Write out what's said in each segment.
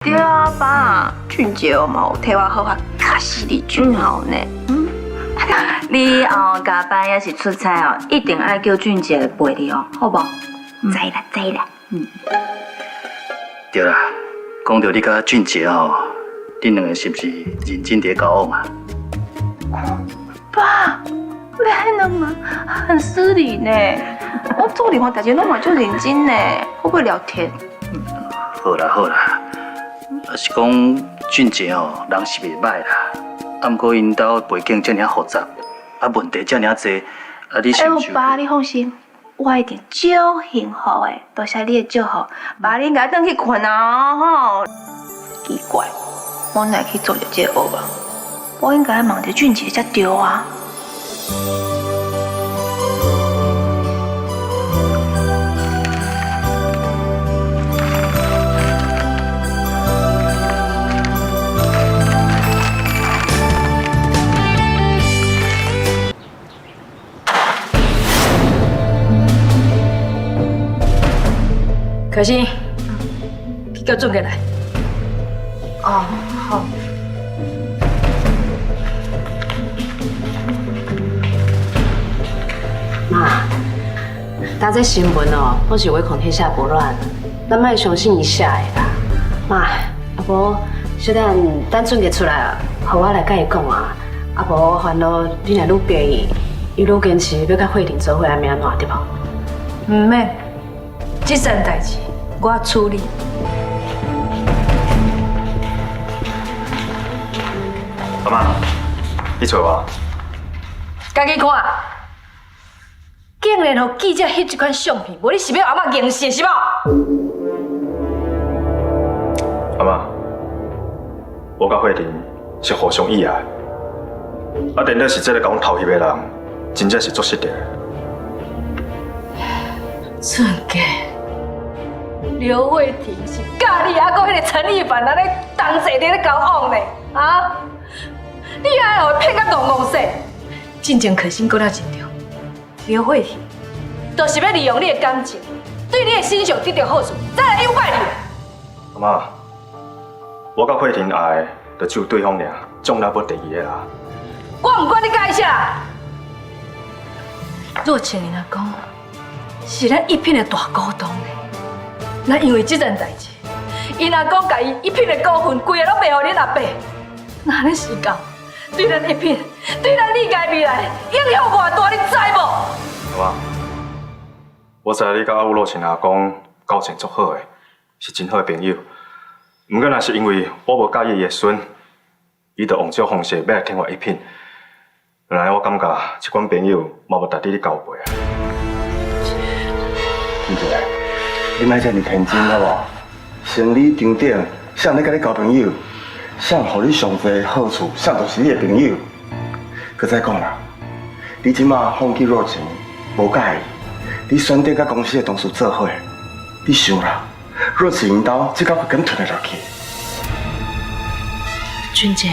對啊，爸，俊傑嘛有替我好好卡死你俊豪呢。嗯，你後加班抑是出差哦，一定愛叫俊傑陪你哦，好無？知啦知啦。嗯。對啦，講到你佮俊傑哦，恁兩个是毋是認真佇交往啊？爸，你按呢問很失禮呢。我做任何代誌攏嘛足認真呢，會不會聊天？好啦好啦，啊是講俊傑哦，人是袂䆀啦，啊毋過𪜶兜背景遮爾複雜，啊問題遮爾濟，啊你是毋是？欸，爸，你放心，我一定足幸福的，多謝你的祝福。爸，你應該轉去睏啊吼。奇怪，我哪會去做著這個惡夢？我應該問著俊傑才對啊。可心，去叫俊傑來。哦，好。媽，今這新聞哦，攏是唯恐天下不亂，咱莫相信伊寫的啦。媽，啊無，小等等俊傑出來啊，予我來佮伊講啊。啊無煩惱，你若愈變伊，伊愈堅持欲佮慧婷做伙，按怎對無？毋免，這件代誌我處理。阿媽，你揣我？家己看，竟然予記者翕這款相片，無你是欲阿嬤認死是無？阿媽，我佮慧婷是互相意愛，啊，顛倒是這個共阮偷翕的人，真正是足失德的。俊傑，劉慧婷是佮你猶閣彼个陳一凡按呢同齊佇咧交往呢，啊？你愛予伊騙甲戇戇說，進前可心講了真對，劉慧婷就是欲利用你的感情，對你的身上得著好處，再來誘拐你。阿媽，我佮慧婷愛的就只有對方爾，從來無第二个人。我毋管你佮伊啥，若晴𪜶阿公是咱一品的大股東呢，咱因為這件代誌，𪜶阿公共伊一品的股份，規个攏賣予恁阿伯，那按呢是講，對咱一品，對咱李家未來影響偌大，你知無？阿媽，我知你佮阿若晴阿公交情足好的，是真好的朋友。毋過若是因為我無佮意伊的孫，伊就用這方式欲來添我一品。原來我感覺這款朋友嘛無值得你交陪啊。俊傑，你莫遮爾天真好無？生理場頂，誰咧佮你交朋友？誰予你上濟好處，誰就是你的朋友。閣再講啦，你這馬放棄若晴，無佮意，你選擇佮公司的同事做伙，你想啦，若晴𪜶兜這口氣敢吞得落去？俊傑，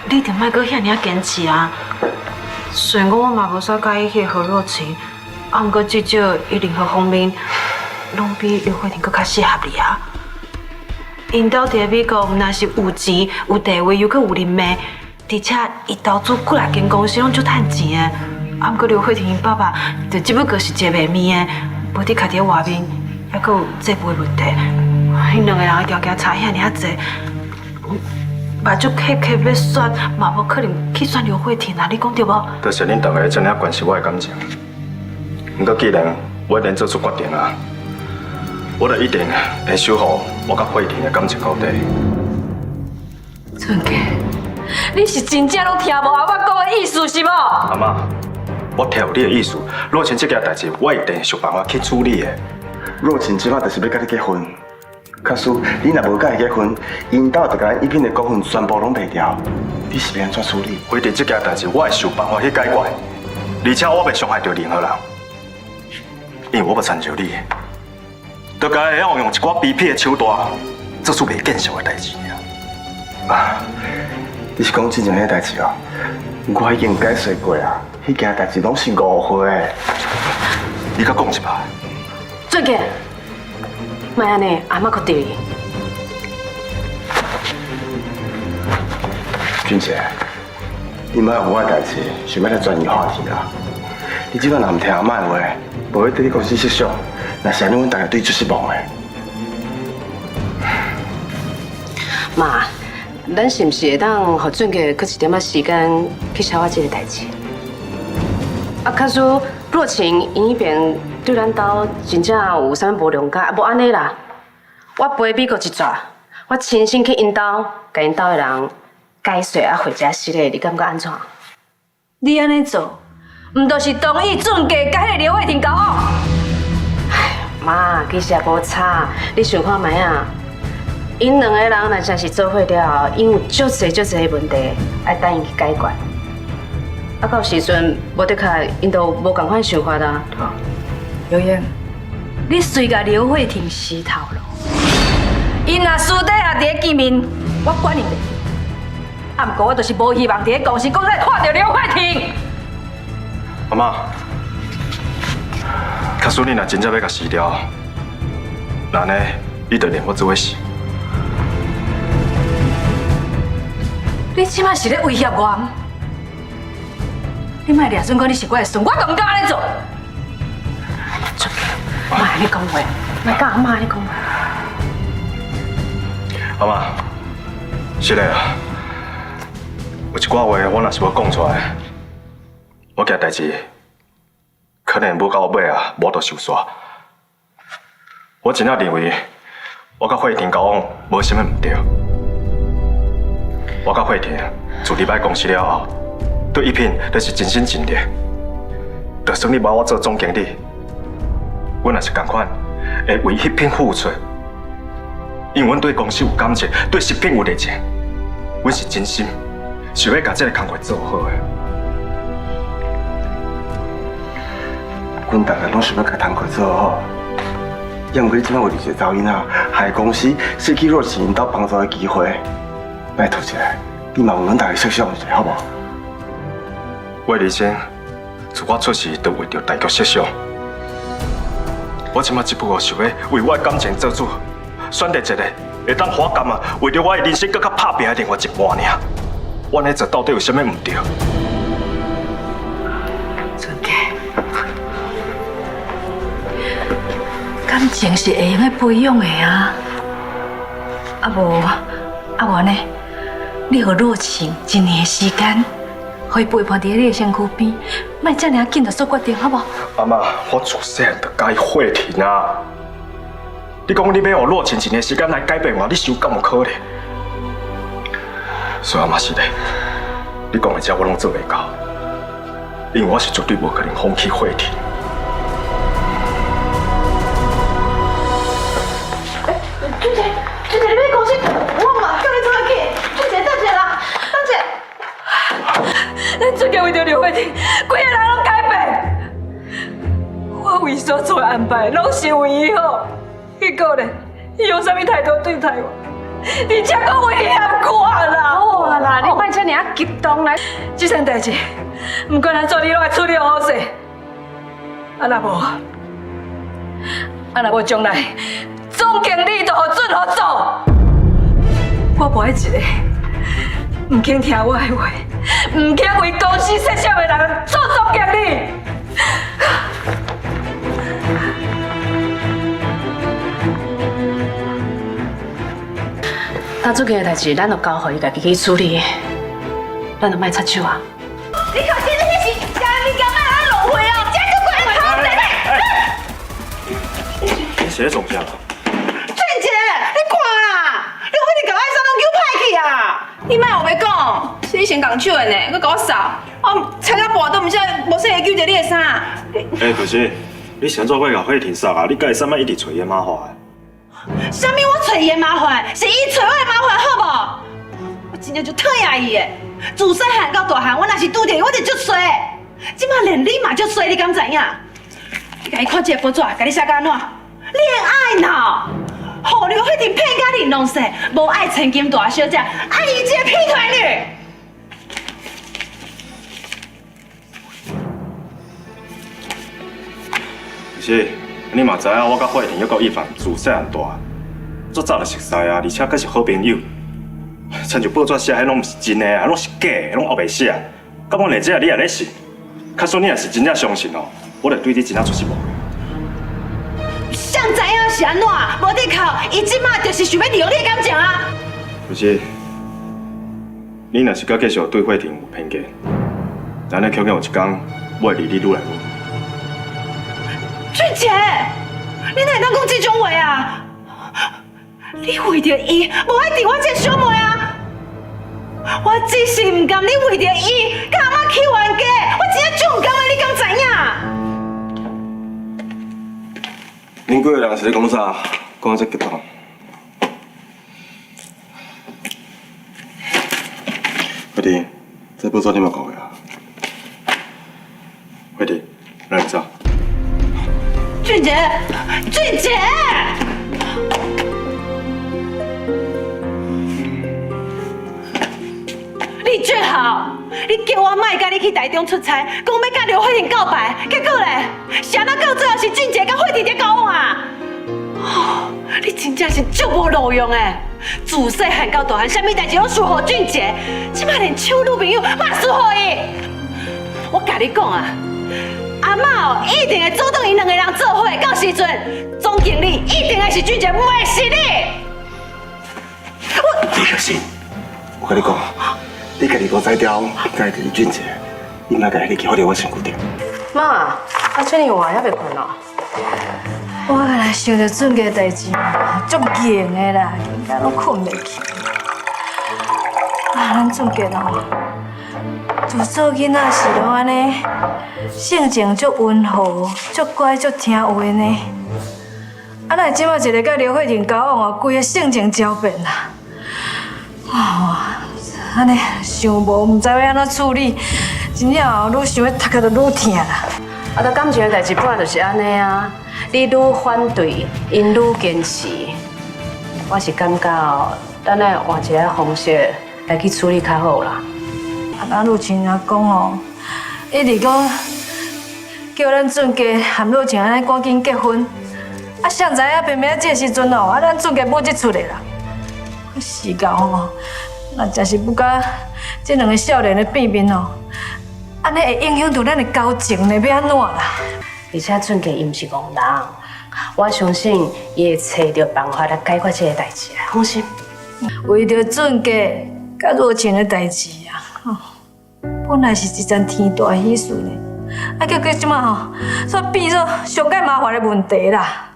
你就莫閣遐爾堅持啊！雖然講我嘛無啥佮意彼个何若晴，啊，毋過至少伊任何方面攏比劉慧婷閣較適合你啊。𪜶兜佇美國毋但是有錢有地位，又閣有人脈，而且伊投資幾若間公司攏足趁錢的。啊，毋過劉慧婷𪜶爸爸就只不過是一個賣麵的，無佇家己外面，猶閣有債務的問題。𪜶兩个人的條件差遐爾濟，目睭瞌瞌欲選，嘛無可能去選劉慧婷啊！你講對無？多謝恁逐个遮爾關心我的感情。毋過既然我已經做出決定啊，我就一定會守護我佮慧婷的感情到底。俊傑，你是真正攏聽無阿嬤講的意思是無？阿嬤，我聽有你的意思。若晴這件代誌，我一定會想辦法去處理的。若晴這擺就是欲佮你結婚，假使你若無佮伊結婚，𪜶兜就共咱一品的股份全部攏賣掉，你是欲按怎處理？慧婷這件代誌，我會想辦法去解決，而且我袂傷害著任何人，因為我無親像你，就該會曉用一寡卑鄙的手段，做出袂見笑的代誌爾。啊，你是講之前彼代誌哦？我已經解釋過啊，彼件代誌攏是誤會。你閣講一擺。俊傑，莫按呢，阿嬤閣對你。俊傑，你莫用我的代誌，想欲來轉移話題啦。你這擺若毋聽阿嬤的話，無欲對你公司設想，若是按呢，阮逐家對你足失望的。媽，咱是毋是會當予俊傑閣一點仔時間去消化這個代誌？啊，假使若晴𪜶彼邊對咱兜真正有啥物無諒解，啊，無按呢啦，我飛美國一逝，我親身去𪜶兜，共𪜶兜的人解說啊，或者是咧，你感覺按怎？你按呢做，毋就是同意俊傑佮彼个劉慧婷交往？媽，其實也無差，你想看覓啊？𪜶兩個人若真是做伙了後，𪜶有足濟足濟的問題，愛等𪜶去解決。啊，到時陣無的確，𪜶都無仝款想法啊。劉英，你隨共劉慧婷死頭路，𪜶若私底下佇咧見面，我管𪜶袂著。啊，毋過我就是無希望佇咧公司閣再看著劉慧婷。阿嬤，假使你若真正欲共辭掉，那按呢，你就連我做伙死。你這擺是咧威脅我？你莫掠準講你是我的孫，我就毋敢按呢做。俊傑，莫按呢講話，莫佮阿嬤按呢講話。阿嬤，是的啊，有一寡話我若是無講出來，我驚代誌可能無到尾啊，無法度收煞。我真正認為我佮慧婷交往無啥物毋對。我佮慧婷自入來公司了後，對一品就是盡心盡力。就算你無我做總經理，阮也是仝款會為彼品付出，因為阮對公司有感情，對食品有熱情，阮是真心想欲共這个工課做好的。阮逐家攏想欲共工課做好，猶毋過你這擺為著一个查某囡仔，害公司失去若晴𪜶兜幫助的機會，拜託一下，你嘛為阮逐家設想一下，好無？我的人生自我出世就為著大局設想，我這擺只不過想欲為我的感情做主，選擇一个會當予我甘啊，為著我的人生閣較拍拚的另外一半爾。我按呢做到底有啥物毋對？俊傑，感情是會用得培養的啊，啊無啊無按呢，你予若晴一年的時間，予伊陪伴佇你的身軀邊，莫遮爾仔緊就做決定，好無？阿嬤，我自細漢就佮意慧婷啊！你講你欲予若晴一年時間來改變我，你想敢有可能？所以阿嬤是的，你講的這我攏做袂到，因為我是絕對無可能放棄慧婷。俊傑，俊傑，你欲去公司，我嘛叫你做伙去。俊傑，等一下啦，等一下。咱俊傑為著劉慧婷，規個人攏改變。我為所做的安排，攏是為伊好。結果呢，伊用啥物態度對待我？而且閣威脅我啦！好啊啦，你莫遮爾仔激動啦。這件代誌，毋管按怎，你攏愛處理好勢。啊若無，啊若無將來總經理就予准予做。我無愛一个毋肯聽我的話，毋肯為公司設想的人做總經理。那這件的代誌，咱就交予伊家己去處理，咱就莫插手啊。你看，這是啥物件啊？浪費哦，這足過偷賊嘞！你是咧創啥？俊傑，你看啦，你非得共愛衫攏揪歹去啊！你莫胡講，是你先動手的呢，閣共我掃，我拆到半都毋知無說會揪著你的衫。欸，可是你是按怎會共慧婷殺啊？你佮伊啥物一直揣伊的麻煩？啥物？我揣伊的麻煩，是伊揣我的麻煩，好無？我真正足討厭伊的。自細漢到大漢，我若是拄著伊，我就足衰。這擺連你嘛足衰，你敢知影？你共伊看這个報紙，共你寫甲按怎？戀愛腦，予劉慧婷騙甲玲瑯說，無愛千金大小姐，愛伊這个劈腿女。是，你嘛知影，我佮慧婷犹閣伊凡自細漢大，足早就熟似啊，而且閣是好朋友。親像報紙寫彼攏毋是真的啊，攏是假的，攏烏白寫。敢講連這你也咧信？假使你若是真正相信哦，我就對你真正出失望。誰知影是按怎？無得靠，伊這馬就是想欲利用你的感情啊！可是，你若是閣繼續對慧婷有偏見，咱咧恐驚有一天，我會離你愈來愈遠。俊傑，你哪會當講這種話啊？你為著伊，無愛挃我這個小妹啊？我只是毋甘你為著伊，佮阿媽去冤家，我真正足毋甘的，你敢知影？恁幾個人是咧講啥？講得這激動。慧婷，這報紙你嘛看過啊？慧婷，咱走。俊傑，俊傑，你最好，你叫我莫佮你去台中出差，講欲佮劉慧婷告白，結果咧，是按怎到最後是俊傑佮慧婷佇交往啊？哦，你真正是足無路用的，自細漢到大漢，啥物代誌攏輸予俊傑，這馬連處女朋友嘛輸予伊。我共你講啊，阿嬤哦，一定會阻擋𪜶兩个人做伙，到時陣總經理一定會是俊傑，袂是你。我，你小心，我共你講，你家己五知條，家己俊傑，你莫共彼个放佇我身軀頂。媽，啊，這爾晚猶未睏哦？我敢若想著俊傑代誌，足硬的啦，硬甲攏睏袂去。啊，咱俊傑哦，自做囡仔時攏按呢，性情足溫和、足乖、足聽話呢。啊，哪會這馬一个佮劉慧婷交往哦，規个性情焦變啦。哦，按呢想無，毋知欲按怎處理，真正哦，愈想欲頭殼就愈疼啦。啊，這感情的代誌本來就是按呢啊，你愈反對，𪜶愈堅持。我是感覺哦，咱愛換一个方式來去處理較好啦。啊，咱若晴阿講哦，一直講叫咱俊傑和若晴按呢趕緊結婚。啊，誰知影偏偏這個時陣哦，啊，咱俊傑舞這出的啦。時間哦，若真是不佮這兩个少年的變面哦，按呢會影響著咱的交情呢，欲按怎啦？而且俊傑伊毋是戇人，我相信伊會揣著辦法來解決這个代誌啦，放心。為著俊傑佮若晴的代誌啊，本來是一件天大喜事呢，啊，結果這馬吼，煞變做上蓋麻煩的問題啦。